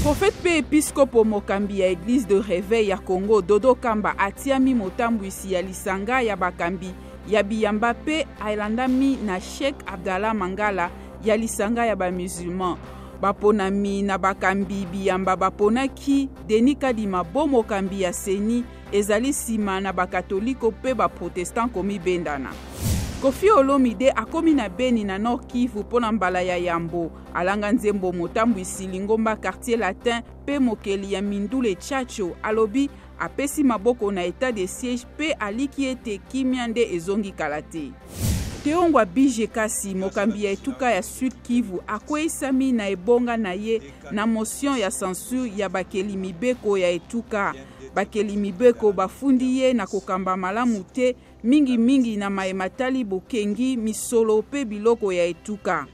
Prophète mpe episkopo mokambi ya Eglise de Reveil ya Congo Dodo Kamba atiami motambwisi ya lisanga ya bakambi ya biyamba mpe alandami na Sheikh Abdallah Mangala ya lisanga ya ba musulmans. Baponami na bakambi biyamba baponaki Denis Kadima bo mokambi ya CENI ezali nsima na bakatoliko mpe baprotestant komibendana. Koffi Olomide akomi na Beni na Nord Kivu mpo na mbala ya yambo. Alanga nzembo motambwisi lingomba Quartier Latin mpe mokeli ya mindule Tchatcho alobi apesi maboko na etat de siège mpe aliki ete kimia nde ezongi kala te. Teongwa Bije Kasi, mokambi ya etuka ya Sud Kivu, akweisami na ebonga na ye na motion ya censure ya bakeli mibeko ya etuka. Bakeli mibeko bafundi ye na kokamba malamu te, mingi mingi na maye matali bokengi misolo mpe biloko ya etuka.